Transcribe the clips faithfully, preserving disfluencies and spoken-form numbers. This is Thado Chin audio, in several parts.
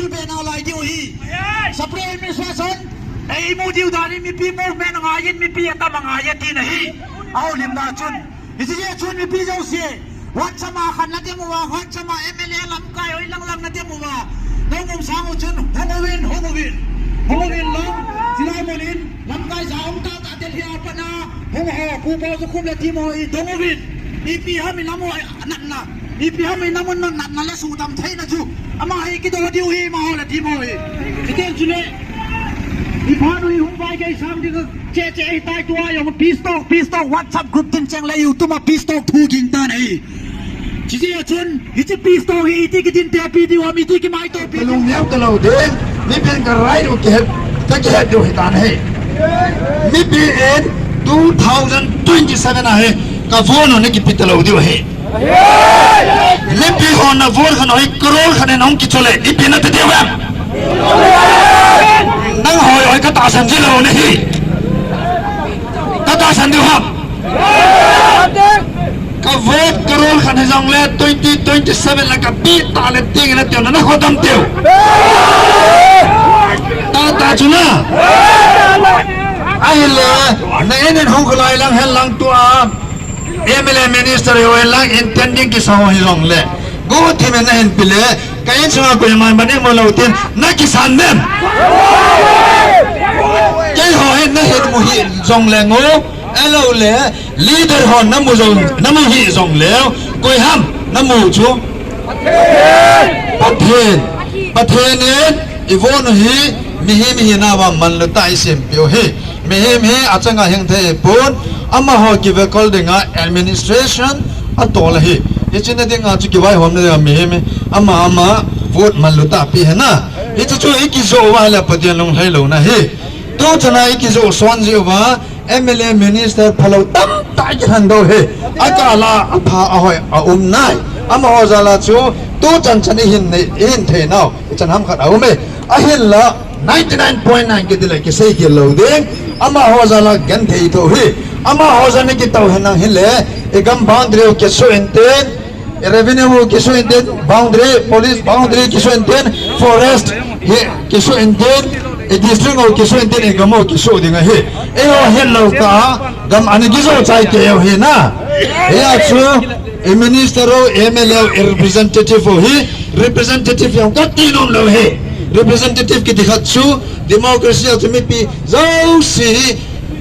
Pe nalai diu ahi. Separate administration. Ei mu diu dan in mipi movement angai in mipi atam angai e tina ahi. Ahoulimna chun. Hiche jeh chun mipi jouse. WhatsApp a khat nadem uva, WhatsApp a M L A lamkai hoi lang lang nadem uva. Nangum sang u chun, hung uvin, hung uvin. Hung uvin lang, chilai mun in, lamkai ja hung tata Delhi a pat na, hung ho, Pu Paojakhum le team ho hi dong uvin. Ipi ham inam u natna, ipi ham inam u natna le sudam theina chu. Ama hi kidong diu ahi, amaho le team ho hi. Chuteng chule, iphat u hi hung vai gei sang ding. Che che ahitai tua jong peace talk, peace talk, WhatsApp group tin cheng le YouTube a peace talk thu ging tan ahi. Hiche jeh a chun, hiche peace talk hi iti kidin tepi diu ham, iti kimaitopi diu. Kalung neo talou ding, mipin ka right u kihet, ka kihet diu ahitan ahi. Mipi in two thousand twenty-seven a hi, ka vote u na kipe talou diu ahi. Mipi hon na vote khat u hi crore khat in hung kicho le, ipi nati diu ham? Nang hoi hoi ka tahsan ji lou nahi. Ka tahsan diu ham? Ka vote crore khat hijong le twenty twenty-seven la ka pe ta le ding nati u na, na khodam diu. Ta ta chu na. Ahile, na in in hung kholai lang hen lang tua. M L A minister ho in lang intending kisa ho hijong le. Go thim in na hin pe le. Ka in sunga koima ban in mu lou tin na kisan dem. Keiho hin na hin mu hih jong le ngo. Ahilou le leader hon na mu jong, na mu hih jong le. Koi ham na mu chu. Pathen. Pathen in i vote u hi mihem hina uva manlu tah a i sempeh u ahi. Mihem hi achanga hing thei pon, amaho kivekol dinga administration atol ahi. Hiche na dinga chu kivaihomna dinga mihem hi ama ama vote manlu tah a pe ahi na. Hiche chu i kijoh uva le Pathen lunglhai louna ahi. Tuchan a i kijoh son jeh uva M L A minister phalou tamtah i kilhen doh u ahi. Akah la apha ahoi aum nai. Amaho jal a chu tuchan chan i hin nei, i hin thei nau. Ichan ham khat aum e. Ahinla ninety nine point nine kiti le kisei khel lou ding. Amaho jal a genthei thou ahi. Amaho jal a kitou henlang hile. I gam boundary u kisuh intin. I revenue u kisuh intin. Boundary, police boundary kisuh intin. Forest hi kisuh intin. I district u kisuh intin. I gam u kisuh ding ahi. Eiho het lou kah a gam ana kijoh chai kei u ahi na. Hia chu i minister u, M L A u, i representative u hi, representative jong kati nom lou ahi. Representative kiti khat chu, democracy a chu mipi jouse hi,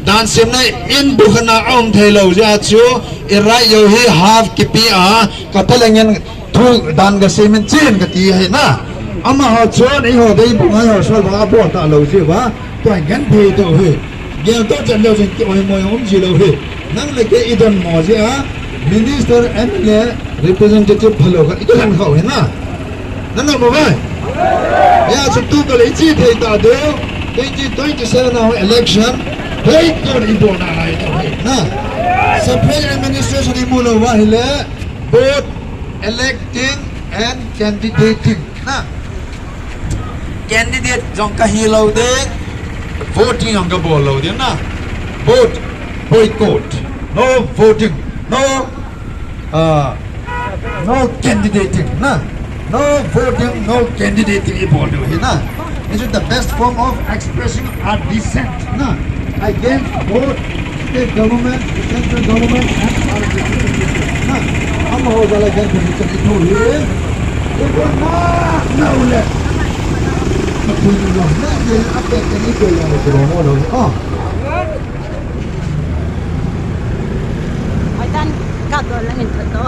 dan semna in bu khat na aum thei lou jeh a chu, i right jong hi half kipe a, ka talent in thu dan ka sem in chen kati ahi na. Amaho chun eiho dei bu ngai ho sol ba bol ta lou jeh uva, tua genthei thou ahi. Gel toh chan leu chun ki oimo jong um ji lou ahi. Nang le kei i donmo jeh a, minister, M L A, representative phalou khat i kilhen khah u ahi na. Na nom uvam? Hia chu tu kal i chi thei ta diu, twenty twenty-seven a election, hei tur i bol nalai diu ahi na. Separate administration i mu lou uva ahile, both electing and candidating. Na, candidate jong ka hi lou ding, voting jong ka bol lou ding na. Vote boycott. No voting. No, uh, no candidating. Na. No voting, no candidating i bol diu ahi na. This is the best form of expressing our dissent. Na. Against both state government, central government, and our government. Na, amaho jal a genthei chan i thou ahi. I bol na, na u le. Pathen in lou, na, na, a pe, pe, i pe, ya, i pe, lo, lo, lo. Ah. Ai, dan, ka do lang in photo.